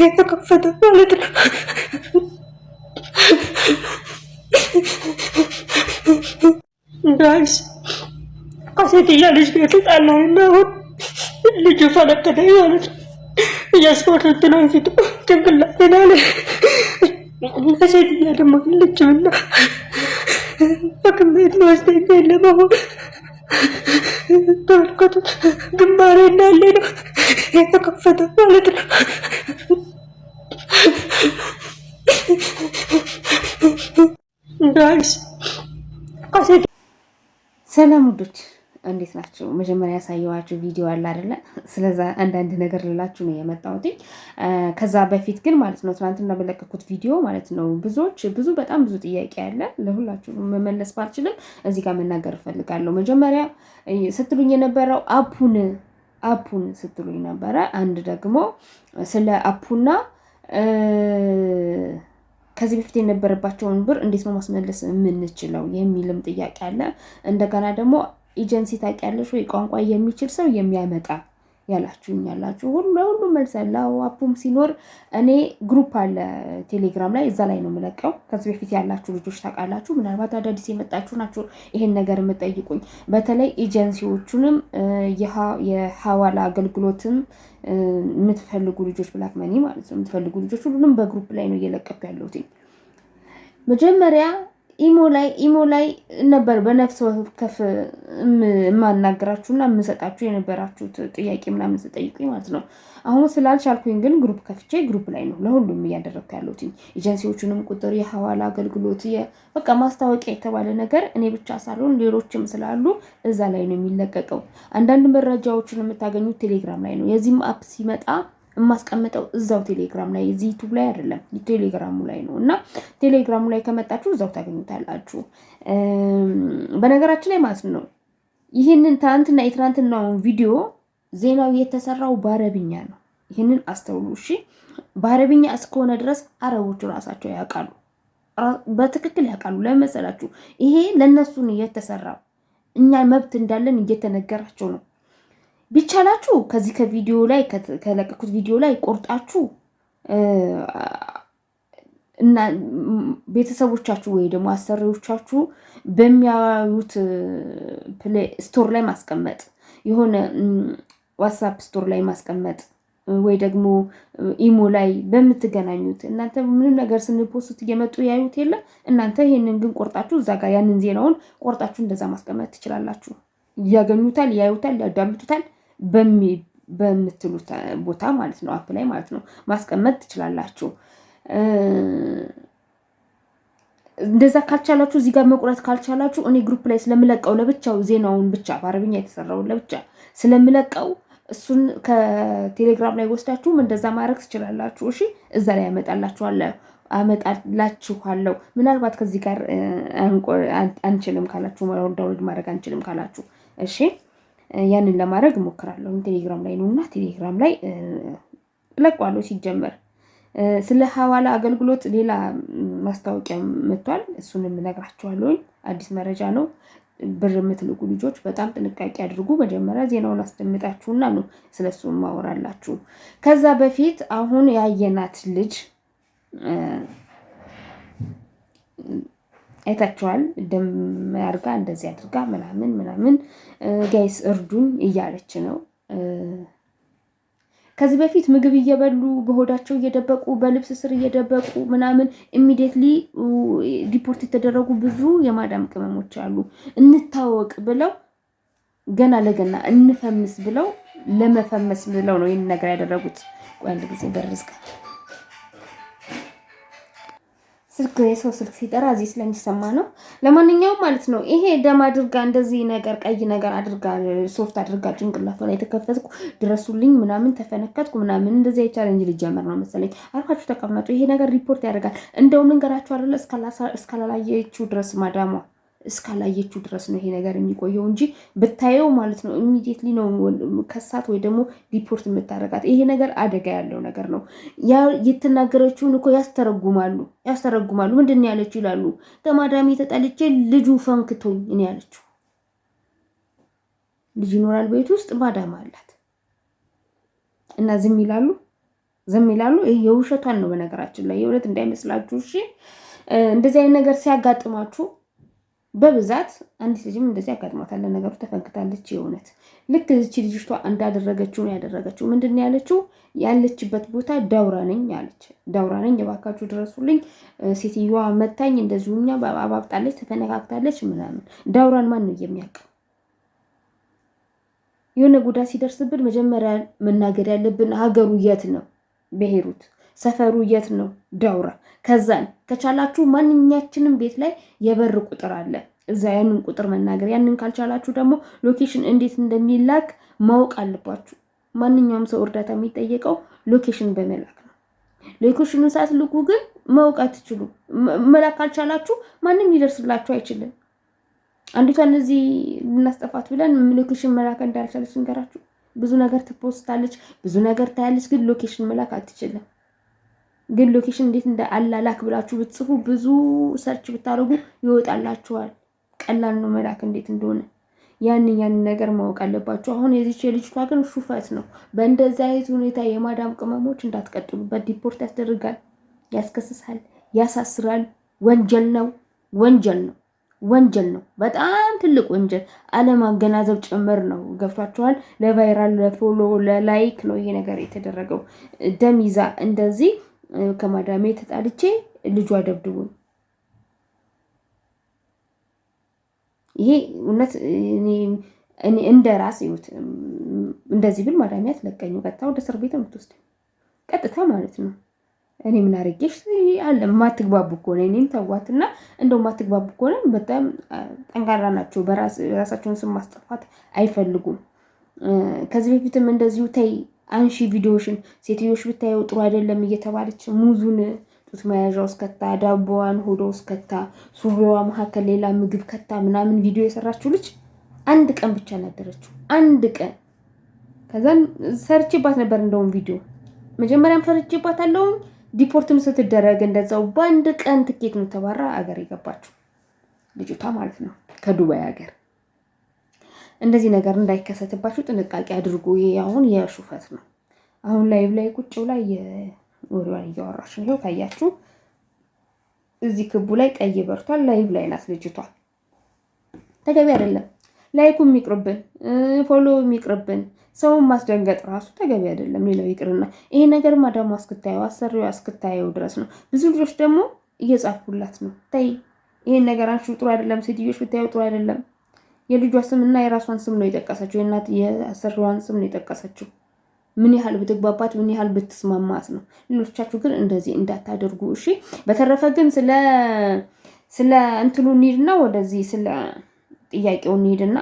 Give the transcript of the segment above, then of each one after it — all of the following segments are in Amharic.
የተከፈተ ማለት ነው። Guys፣ ከሴትያ ልጅ ጋር ተጣላንና አሁን ልጁ ፈነከተኝ ማለት ነው። የስፖርት እንትን አንስቶ ጭንቅላቴን አለ እና ሴትያ ደግሞ የለችምና ሐኪም ቤት መወስደኝ የለም። አሁን ተመልከቱት፣ ግንባሬ እንዳለ ነው የተከፈተ ማለት ነው። Guys፣ ከሴት ሰላም ውዶች እንዴት ናቸው? መጀመሪያ ያሳየኋችሁ ቪዲዮ አለ አይደለ? ስለዛ አንዳንድ ነገር ልላችሁ ነው የመጣሁት። ከዛ በፊት ግን ማለት ነው ትናንትና በለቀኩት ቪዲዮ ማለት ነው ብዙዎች ብዙ በጣም ብዙ ጥያቄ አለ። ለሁላችሁ መመለስ ባልችልም እዚህ ጋር መናገር እፈልጋለሁ። መጀመሪያ ስትሉኝ የነበረው app ኡን app ኡን ስትሉኝ ነበረ። አንድ ደግሞ ስለ app ኡና ከዚህ በፊት የነበረባቸውን ብር እንዴት ነው ማስመለስ የምንችለው የሚልም ጥያቄ አለ። እንደገና ደግሞ ኤጀንሲ ታውቂያለሽ ወይ ቋንቋ የሚችል ሰው የሚያመጣ ያላችሁኝ ያላችሁ ሁሉ ለሁሉ መልስ አለ። App ኡም ሲኖር እኔ group አለ ቴሌግራም ላይ፣ እዛ ላይ ነው የምለቀው። ከዚህ በፊት ያላችሁ ልጆች ታውቃላችሁ። ምናልባት አዳዲስ የመጣችሁ ናችሁ ይሄን ነገር የምጠይቁኝ። በተለይ ኤጀንሲዎቹንም የሐዋላ አገልግሎትም የምትፈልጉ ልጆች black money ማለት ነው የምትፈልጉ ልጆች ሁሉንም በ group ላይ ነው እየለቀኩ ያለሁት። መጀመሪያ ኢሞ ላይ ነበር በነፍስ ወከፍ የማናገራችሁና የምሰጣችሁ የነበራችሁት ጥያቄ ምናምን ስጠይቁኝ ማለት ነው። አሁን ስላልቻልኩኝ ግን group ከፍቼ group ላይ ነው ለሁሉም እያደረግኩ ያለሁት። ኤጀንሲዎቹንም ቁጥር፣ የሐዋላ አገልግሎት፣ በቃ ማስታወቂያ የተባለ ነገር እኔ ብቻ ሳልሆን ሌሎችም ስላሉ እዛ ላይ ነው የሚለቀቀው። አንዳንድ መረጃዎችን የምታገኙት ቴሌግራም ላይ ነው። የዚህም app ሲመጣ የማስቀምጠው እዛው ቴሌግራም ላይ፣ እዚህ ዩቱብ ላይ አይደለም፣ ቴሌግራሙ ላይ ነው። እና ቴሌግራሙ ላይ ከመጣችሁ እዛው ታገኙታላችሁ። በነገራችን ላይ ማለት ነው ይህንን ትናንትና የትናንትናውን ቪዲዮ ዜናው የተሰራው በአረብኛ ነው። ይህንን አስተውሉ እሺ። በአረብኛ እስከሆነ ድረስ አረቦቹ ራሳቸው ያውቃሉ፣ በትክክል ያውቃሉ። ለመሰላችሁ ይሄ ለእነሱ ነው የተሰራው። እኛ መብት እንዳለን እየተነገራቸው ነው። ቢቻላችሁ ከዚህ ከቪዲዮ ላይ ከለቀኩት ቪዲዮ ላይ ቆርጣችሁ እና ቤተሰቦቻችሁ ወይ ደግሞ አሰሪዎቻችሁ በሚያዩት Play Store ላይ ማስቀመጥ፣ የሆነ WhatsApp store ላይ ማስቀመጥ ወይ ደግሞ ኢሞ ላይ በምትገናኙት እናንተ ምንም ነገር ስን post እየመጡ ያዩት የለ፣ እናንተ ይሄንን ግን ቆርጣችሁ እዛ ጋር ያንን ዜናውን ቆርጣችሁ እንደዛ ማስቀመጥ ትችላላችሁ። ያገኙታል፣ ያዩታል፣ ያዳምጡታል በምትሉት ቦታ ማለት ነው፣ app ላይ ማለት ነው ማስቀመጥ ትችላላችሁ። እንደዛ ካልቻላችሁ፣ እዚህ ጋር መቁረጥ ካልቻላችሁ እኔ group ላይ ስለምለቀው ለብቻው ዜናውን ብቻ በአረብኛ የተሰራውን ለብቻ ስለምለቀው እሱን ከቴሌግራም ላይ ወስዳችሁም እንደዛ ማድረግ ትችላላችሁ። እሺ፣ እዛ ላይ አመጣላችኋለሁ። ምናልባት ከዚህ ጋር አንችልም ካላችሁ፣ download ማድረግ አንችልም ካላችሁ፣ እሺ ያንን ለማድረግ እሞክራለሁ። ቴሌግራም ላይ ነው እና ቴሌግራም ላይ እለቀዋለሁ። ሲጀመር ስለ ሐዋላ አገልግሎት ሌላ ማስታወቂያ መጥቷል። እሱንም እነግራችኋለሁኝ። አዲስ መረጃ ነው። ብር የምትልኩ ልጆች በጣም ጥንቃቄ አድርጉ። መጀመሪያ ዜናውን አስደምጣችሁና ነው ስለሱ ማወራላችሁ። ከዛ በፊት አሁን ያየናት ልጅ አይታችኋል። ደም አድርጋ እንደዚህ አድርጋ ምናምን ምናምን guys እርዱኝ እያለች ነው። ከዚህ በፊት ምግብ እየበሉ በሆዳቸው እየደበቁ፣ በልብስ ስር እየደበቁ ምናምን immediately deport የተደረጉ ብዙ የማዳም ቅመሞች አሉ። እንታወቅ ብለው፣ ገና ለገና እንፈምስ ብለው፣ ለመፈመስ ብለው ነው ይህን ነገር ያደረጉት። ቆይ አንድ ጊዜ በር ዝጋ። ስልክ የሰው ስልክ ሲጠራ እዚህ ስለሚሰማ ነው። ለማንኛውም ማለት ነው ይሄ ደም አድርጋ እንደዚህ ነገር ቀይ ነገር አድርጋ ሶፍት አድርጋ ጭንቅላቷ ላይ የተከፈትኩ ድረሱልኝ ምናምን ተፈነከትኩ ምናምን እንደዚህ challenge ሊጀመር ነው መሰለኝ። አርፋችሁ ተቀመጡ። ይሄ ነገር ሪፖርት ያደርጋል። እንደውም ልንገራችሁ አይደለ እስካላላየችው ድረስ፣ ማዳሟ እስካላየችው ድረስ ነው ይሄ ነገር የሚቆየው እንጂ ብታየው ማለት ነው immediately ነው ከሳት ወይ ደግሞ deport የምታደርጋት። ይሄ ነገር አደጋ ያለው ነገር ነው። ያ የተናገረችውን እኮ ያስተረጉማሉ ያስተረጉማሉ። ምንድን ነው ያለችው ይላሉ። ከማዳሜ ተጣልቼ ልጁ ፈንክቶኝ እኔ ያለችው። ልጅ ይኖራል ቤት ውስጥ፣ ማዳም አላት እና ዝም ይላሉ። ዝም ይላሉ። ይህ የውሸቷን ነው በነገራችን ላይ የእውነት እንዳይመስላችሁ እሺ። እንደዚህ አይነት ነገር ሲያጋጥማችሁ በብዛት አንዲት ልጅም እንደዚህ ያጋጥማታል። ለነገሩ ተፈንክታለች። የእውነት ልክ እቺ ልጅቷ እንዳደረገችው ነው ያደረገችው። ምንድን ነው ያለችው? ያለችበት ቦታ ዳውራ ነኝ አለች። ዳውራ ነኝ፣ እባካችሁ ድረሱልኝ፣ ሴትዮዋ መታኝ፣ እንደዚሁኛ አባብጣለች፣ ተፈነካክታለች ምናምን። ዳውራን ማን ነው የሚያውቀው? የሆነ ጉዳት ሲደርስብን መጀመሪያ መናገር ያለብን ሀገሩ የት ነው፣ ብሔሩት ሰፈሩ የት ነው፣ ዳውራ። ከዛን ከቻላችሁ ማንኛችንም ቤት ላይ የበር ቁጥር አለ፣ እዛ ያንን ቁጥር መናገር። ያንን ካልቻላችሁ ደግሞ location እንዴት እንደሚላክ ማወቅ አለባችሁ። ማንኛውም ሰው እርዳታ የሚጠየቀው location በመላክ ነው። location ኑን ሳትልኩ ግን ማወቅ አትችሉ። መላክ ካልቻላችሁ ማንም ሊደርስላችሁ አይችልም። አንዲቷን እዚህ ልናስጠፋት ብለን location መላክ እንዳልቻለች ንገራችሁ። ብዙ ነገር ትፖስታለች፣ ብዙ ነገር ታያለች፣ ግን location መላክ አትችልም። ግን location እንዴት እንደ አላላክ ብላችሁ ብትጽፉ ብዙ search ብታደርጉ ይወጣላችኋል። ቀላል ነው መላክ እንዴት እንደሆነ። ያንን ያንን ነገር ማወቅ አለባችሁ። አሁን የዚች የልጅቷ ግን ሹፈት ነው። በእንደዚህ አይነት ሁኔታ የማዳም ቅመሞች እንዳትቀጥሉበት። deport ያስደርጋል፣ ያስከስሳል፣ ያሳስራል። ወንጀል ነው፣ ወንጀል ነው፣ ወንጀል ነው። በጣም ትልቅ ወንጀል አለማገናዘብ ጭምር ነው። ገብቷችኋል? ለ viral፣ ለ follow፣ ለ like ነው ይሄ ነገር የተደረገው። ደም ይዛ እንደዚህ ከማዳሜ ተጣልቼ ልጇ ደብድቦኝ ይሄ እውነት እኔ እንደ ራስ ይሁት እንደዚህ ብል ማዳሜ አትለቀኝም። ቀጥታ ወደ እስር ቤት ነው የምትወስደኝ፣ ቀጥታ ማለት ነው። እኔ ምን አድርጌሽ አለ። የማትግባቡ ከሆነ እኔን ተዋትና፣ እንደው የማትግባቡ ከሆነ በጣም ጠንካራ ናቸው። በራሳቸውን ስም ማስጠፋት አይፈልጉም። ከዚህ በፊትም እንደዚሁ ተይ አንሺ ቪዲዮሽን ሴትዮሽ ብታየው ጥሩ አይደለም እየተባለች ሙዙን ጡት መያዣ ውስጥ ከታ፣ ዳቦዋን ሆዷ ውስጥ ከታ፣ ሱሪዋ መካከል ሌላ ምግብ ከታ ምናምን ቪዲዮ የሰራችው ልጅ አንድ ቀን ብቻ ናደረችው። አንድ ቀን ከዛን ሰርቼባት ነበር። እንደውም ቪዲዮ መጀመሪያም ሰርቼባት አለውኝ። deport ም ስትደረግ እንደዛው በአንድ ቀን ትኬት ነው ተባራ አገር የገባችው ልጅቷ ማለት ነው ከዱባይ ሀገር። እንደዚህ ነገር እንዳይከሰትባችሁ ጥንቃቄ አድርጉ። ይሄ አሁን የሹፈት ነው። አሁን live ላይ ቁጭ ብላ ወሬዋን እያወራች ነው። ይኸው ካያችሁ እዚህ ክቡ ላይ ቀይ በርቷል። live ላይ ናት ልጅቷ። ተገቢ አይደለም። like ኡ የሚቅርብን፣ follow የሚቅርብን፣ ሰውን ማስደንገጥ ራሱ ተገቢ አይደለም። ሌላው ይቅርና ይሄ ነገር ማዳሟ እስክታየው አሰሪዋ እስክታየው ድረስ ነው። ብዙ ልጆች ደግሞ እየጻፉላት ነው። ተይ ይሄን ነገር አንቺ ጥሩ አይደለም፣ ሴትዮች ብታየው ጥሩ አይደለም። የልጇ ስም እና የራሷን ስም ነው የጠቀሰችው። የእናት የአሰሪዋን ስም ነው የጠቀሰችው። ምን ያህል ብትግባባት ምን ያህል ብትስማማት ነው። ሌሎቻችሁ ግን እንደዚህ እንዳታደርጉ እሺ። በተረፈ ግን ስለ እንትኑ እንሂድና ወደዚህ ስለ ጥያቄው እንሂድና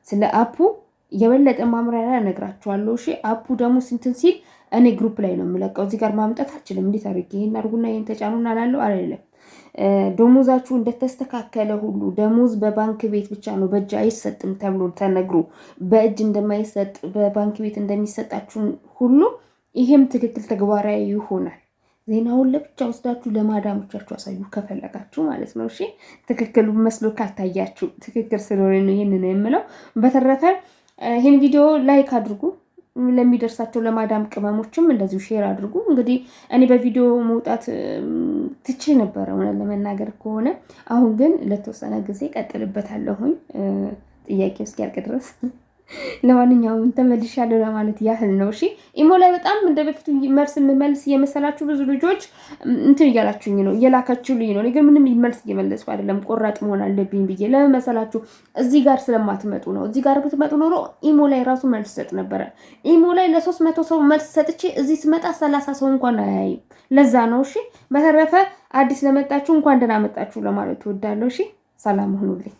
ስለ app ኡ የበለጠ ማብራሪያ እነግራችኋለሁ። እሺ app ኡ ደግሞ ስንትን ሲል እኔ group ላይ ነው የምለቀው። እዚህ ጋር ማምጣት አልችልም። እንዴት አድርጌ ይሄን አድርጉና ይሄን ተጫኑና እላለሁ አይደለም። ደሞዛችሁ እንደተስተካከለ ሁሉ ደሞዝ በባንክ ቤት ብቻ ነው በእጅ አይሰጥም ተብሎ ተነግሮ በእጅ እንደማይሰጥ በባንክ ቤት እንደሚሰጣችሁ ሁሉ ይሄም ትክክል ተግባራዊ ይሆናል። ዜናውን ለብቻ ወስዳችሁ ለማዳሞቻችሁ አሳዩ ከፈለጋችሁ ማለት ነው። እሺ ትክክል መስሎ ካልታያችሁ ትክክል ስለሆነ ነው ይህንን የምለው። በተረፈ ይህን ቪዲዮ like አድርጉ፣ ለሚደርሳቸው ለማዳም ቅመሞችም እንደዚሁ share አድርጉ። እንግዲህ እኔ በቪዲዮ መውጣት ትቼ ነበረ እውነት ለመናገር ከሆነ አሁን ግን ለተወሰነ ጊዜ ቀጥልበታለሁኝ ጥያቄው እስኪያልቅ ድረስ። ለማንኛውም ተመልሻለሁ ለማለት ያህል ነው። እሺ ኢሞ ላይ በጣም እንደ በፊቱ መልስ የምመልስ እየመሰላችሁ ብዙ ልጆች እንትን እያላችሁኝ ነው፣ እየላካችሁልኝ ነው። እኔ ግን ምንም መልስ እየመለስኩ አይደለም። ቆራጥ መሆን አለብኝ ብዬ ለምን መሰላችሁ? እዚህ ጋር ስለማትመጡ ነው። እዚህ ጋር ብትመጡ ኖሮ ኢሞ ላይ ራሱ መልስ ሰጥ ነበረ። ኢሞ ላይ ለ300 ሰው መልስ ሰጥቼ እዚህ ስመጣ 30 ሰው እንኳን አያይም። ለዛ ነው። እሺ በተረፈ አዲስ ለመጣችሁ እንኳን ደህና መጣችሁ ለማለት እወዳለሁ። እሺ ሰላም ሁኑልኝ።